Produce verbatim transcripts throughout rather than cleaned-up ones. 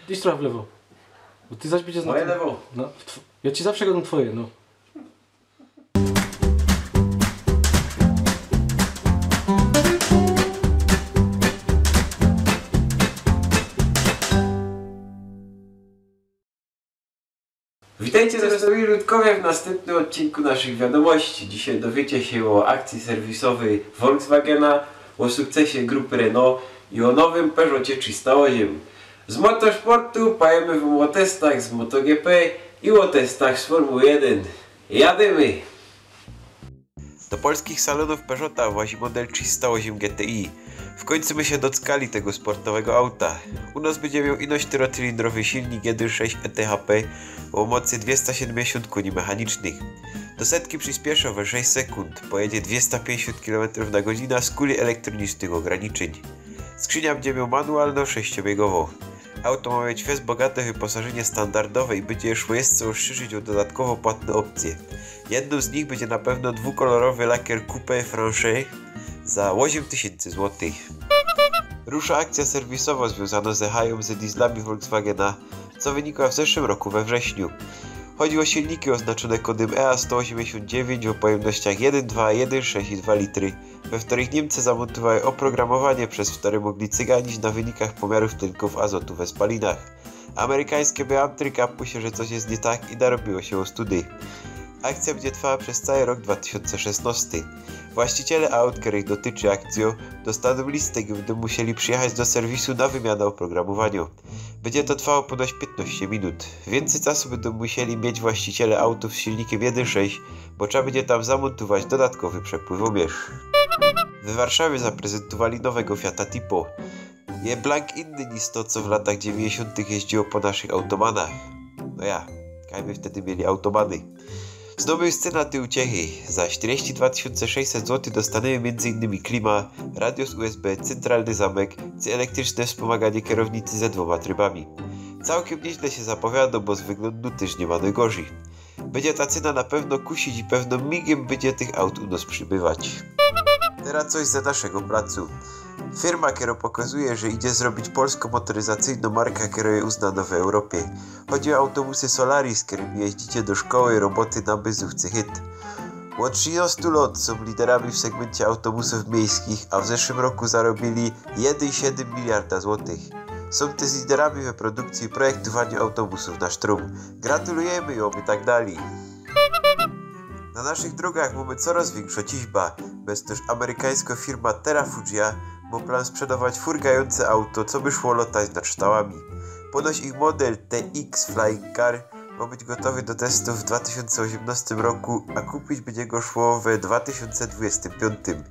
Idź trochę w lewo. Bo ty zaś będziesz na Moje tym lewo. No, w tw- ja ci zawsze gadam twoje, no. Witejcie, drogi ludkowie, w nastympnym ôdcinku naszych wiadōmości. Dzisiej dowiecie sie ô akcyji serwisowyj Volkswagena, ô sukcesie grupy Renault i ô nowym Peugeocie trzysta ôziym. Z motorsportu pojiymy wōm ô testach z MotoGP i ô testach z Formuły jedyn. Jadymy! Do polskich salōnōw Peugeota włazi model trzysta ôziym G T I. W kōńcu my sie doczkali tego sportowego auta. U nos bydzie mioł ino sztyrocylindrowy silnik jedyn sześć E T H P ô mocy dwiesta siedymdziesiōnt kōni mechanicznych. Do setki przispieszi we sześć sekōnd, pojedzie dwiesta piyńćdziesiōnt kilometrōw na godzinã z kuli elektronicznych ôgraniczyń. Skrzynia bydzie mioł manualno sześciobiegowõ. Auto mŏ mieć fest bogate wyposażynie standardowe i bydzie szło jeszcze rozszerzić ô dodatkowo płatne ôpcje. Jednōm z nich bydzie na pewno dwukolorowy lakier Coupe Franche za ôziym tysiyncy złotych. Rusza akcyjŏ serwisowŏ zwiōnzanŏ ze hajōm ze dieslami Volkswagena, co wynikła w zeszłym roku we wrześniu. Chodzi ô silniki ôznaczōne kodym E A sto ôziymdziesiōnt dziewiyńć ô pojymnościach jedyn dwa, jedyn sześć i dwa litry, we ftorych Niymcy zamōntowali ôprogramowanie, bez ftory mogli cyganić na wynikach pomiarōw tynkōw azotu we spalinach. Amerykańske Beamtry kapły sie, że coś je niy tak, i narobiło sie ôstudy. Akcyjŏ bydzie trwała bez cały rok dwa tysiōnce szesnŏsty. Właściciele aut, kerych dotyczy akcyjŏ, dostanōm list, i bydōm musieli przijechać do serwisu na wymianã ôprogramowaniŏ. Bydzie to trwało pōnoć piytnŏście minut. Wiyncyj czasu bydōm musieli mieć właściciele autōw z silnikym jedyn sześć, bo trzeba bydzie tam zamōntować dodatkowy przepływōmiŏrz. We Warszawie zaprezentowali nowego Fiata Tipo. Je blank inny niż to, co w latach dziewiyńćdziesiōntych jeździło po naszych autobanach. No ja, kaj my wtedy mieli autobany. Znōmy już cena tyj uciechy. Za sztyrdzieści dwa tysiōnce sześćset złotych dostanymy miyndzy innymi klima, radio z U S B, cyntralny zamek, czy elektryczne wspōmaganiŏ kierownicy ze dwōma trybami. Cołkym niyźle sie zapowiadŏ, bo z wyglōndu tyż niy ma nojgorzij. Bydzie ta cyna na pewno kusić i pewno migym bydzie tych aut u nos przibywać. Teroz coś ze naszego placu. Firma, kerŏ pokazuje, że idzie zrobić polskõ motoryzacyjnõ markã, kerŏ je uznanŏ w Europie. Chodzi ô autobusy Solaris, kerymi jeździcie do szkoły, roboty, na byzōw czy chyt. Ôd trzinŏstu lŏt sōm liderami w segmyncie autobusōw miejskich, a w zeszłym roku zarobiyli jedyn siedym miliarda złotych. Sōm tyż liderami we produkcyji i projektowaniu autobusōw na sztrōm. Gratulujymy i ôby tak dalij. Na naszych drōgach mōmy coroz wiynkszõ ciśbã, bez to amerykańskŏ firma Terrafugia mŏ plan sprzedawać furgajōnce auto, co by szło lŏtać nad ształami. Pōnoć ich model T X Flying Car mŏ być gotowy do testōw w dwa tysiōnce ôziymnŏstym roku, a kupić bydzie go szło we dwa tysiōnce dwudziestym piōntym.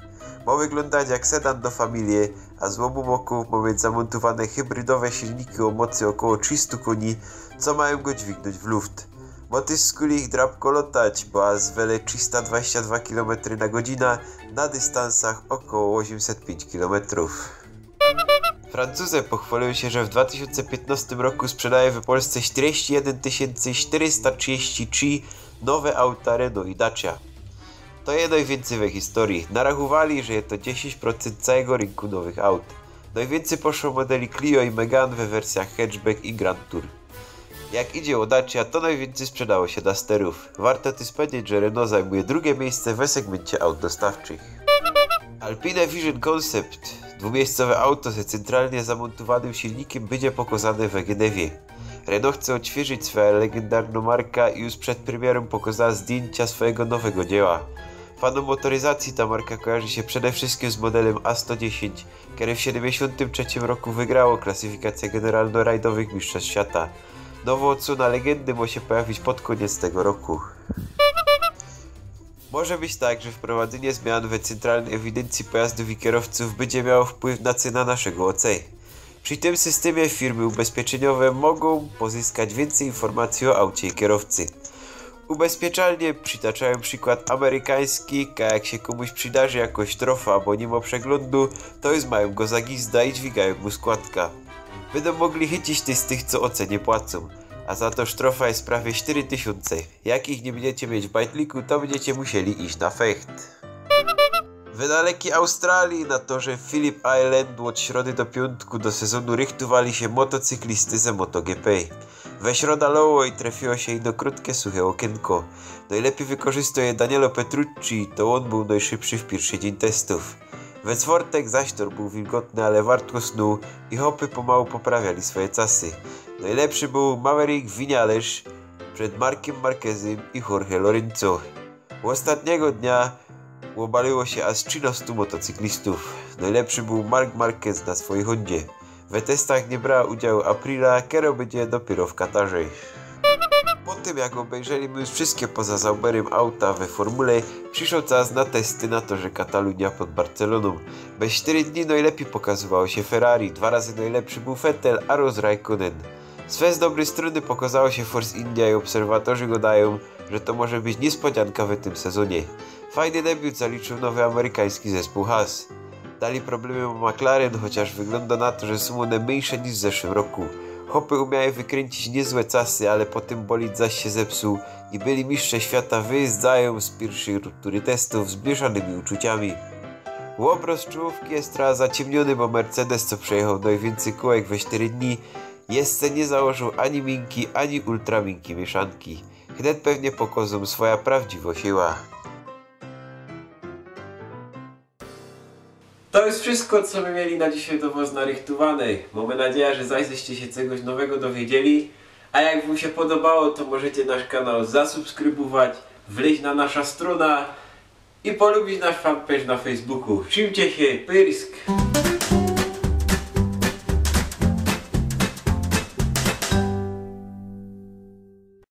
Mŏ wyglōndać jak sedan do familie, a z ôbu bokōw mŏ mieć zamōntowane hybrydowe silniki ô mocy ôkoło trzistu kōni, co majōm go dźwignōńć w luft. Mŏ tyż z kuljich drabkŏ lŏtać, bo aż wele trzista dwadzieścia dwa kilometry na godzinã na dystansach ôkoło ôziymset piyńć kilometrōw. Francuze pochwoliyli sie, że w dwa tysiōnce piytnŏstym roku sprzedali w Polsce sztyrdzieści jedyn tysiōnce sztyrysta trzidzieści trzi nowe auta Renault i Dacia. To je nojwiyncyj we historyji. Narachowali, że je to dziesiyńć procynt cołkigo rynku nowych aut. Nojwiyncyj poszło modeli Clio i Megane we wersyjach hatchback i Grand Tour. Jak idzie ô Dacia, to nojwiyncyj sprzedało sie Dusterōw. Warto tyż pedzieć, że Renault zajmuje drugie miyjsce we segmyncie aut dostawczych. Alpine Vision Concept, dwumiyjscowe auto ze cyntralnie zamōntowanym silnikym, bydzie pokazane we Genewie. Renault chce ôdświyżyć swojã legendarnõ markã i już przed premierōm pokazała zdjyńcia swojigo nowego dzieła. Fanōm motoryzacyji ta marka kojarzy sie przede wszyjskim z modelym A sto dziesiyńć, kery w siedymdziesiōntym trzecym roku wygrało klasyfikacyjõ generalnõ rajdowych mistrzostw świata. Nowo ôdsōna legendy mŏ sie pojawić pod kōniec tego roku. Może być tak, że wprowadzynie zmian we cyntralnyj ewidyncji pojazdōw i kierowcōw bydzie miało wpływ na cynã naszego O C. Przi tym systymie firmy ubezpieczyniowe mogōm pozyskać wiyncyj informacji ô aucie i kierowcy. Ubezpieczalnie przitaczajōm przikłŏd amerykański, a jak sie kōmuś przidarzi jakŏś trofa abo niy mŏ przeglōndu, to już majōm go za gizda i dźwigajōm mu składka. Bydōm mogli chycić tych z tych, co O C niy płacōm. A za to sztrofa je prawie sztyry tysiōnce. Jak ich niy bydziecie mieć w bajtliku, to bydziecie musieli iś na fecht. We dalekij Australiji na torze Phillip Island ôd środy do piōntku do sezōnu rychtowali sie motocyklisty ze MotoGP. We środa loło i trefiło sie ino krōtkie, suche ôkiynko. Nojlepij wykorzystoł je Danielo Petrucci, to ôn bōł nojszybszy w piyrszy dziyń testōw. We czwortek zaś tor bōł wilgotny, ale wartko snōł i chopy pomału poprawiali swoje czasy. Nojlepszy bōł Maverick Vinales przed Markiem Marquezym i Jorge Lorenzo. Ôstatnigo dnia ôbalyło sie aż trzynŏstu motocyklistōw. Nojlepszy bōł Marc Marquez na swojij Hondzie. We testach niy brała udziału Aprilia, kero bydzie dopiyro w Katarze. Po tym, jak ôbejrzeli my już wszyjske poza Zauberym auta we formule, prziszoł czas na testy na torze Katalunia pod Barcelōnōm. Bez sztyry dni nojlepij pokazywało sie Ferrari, dwa razy nojlepszy bōł Vettel, a rŏz Raikkonen. Swe z dobryj strōny pokazało sie Force India i ôbserwatorzi gŏdajōm, że to może być niyspodzianka we tym sezōnie. Fajny debiut zaliczōł nowy amerykański zespōł Haas. Dalij problemy mŏ McLaren, chociŏż wyglōnda na to, że sōm ône mynsze niż w zeszłym roku. Chopy umiały wykryńcić niyzłe czasy, ale potym bolid zaś sie zepsuł i byli mistrze świata wyjyzdajōm z piyrszych tury testōw z miyszanymi uczuciami. Ôbrŏz czołōwki je trochã zaciymniōny, bo Mercedes, co przejechoł nojwiyncyj kōłek we sztyry dni, jeszcze niy założōł ani minkij, ani ultra minkij miyszanki. Wnet pewnie pokŏzōm swoja prawdziwŏ siyła. To już wszyjsko, co my mieli na dzisiej do wŏs narychtowane. Mōmy nadzieja, że zaś żeście sie czegoś nowego dowiedzieli. A jak wōm sie podobało, to możecie nasz kanał zasubskrybować, wlyź na nasza strōna i polubić nasz fanpage na Facebooku. Trzimcie sie, pyrsk!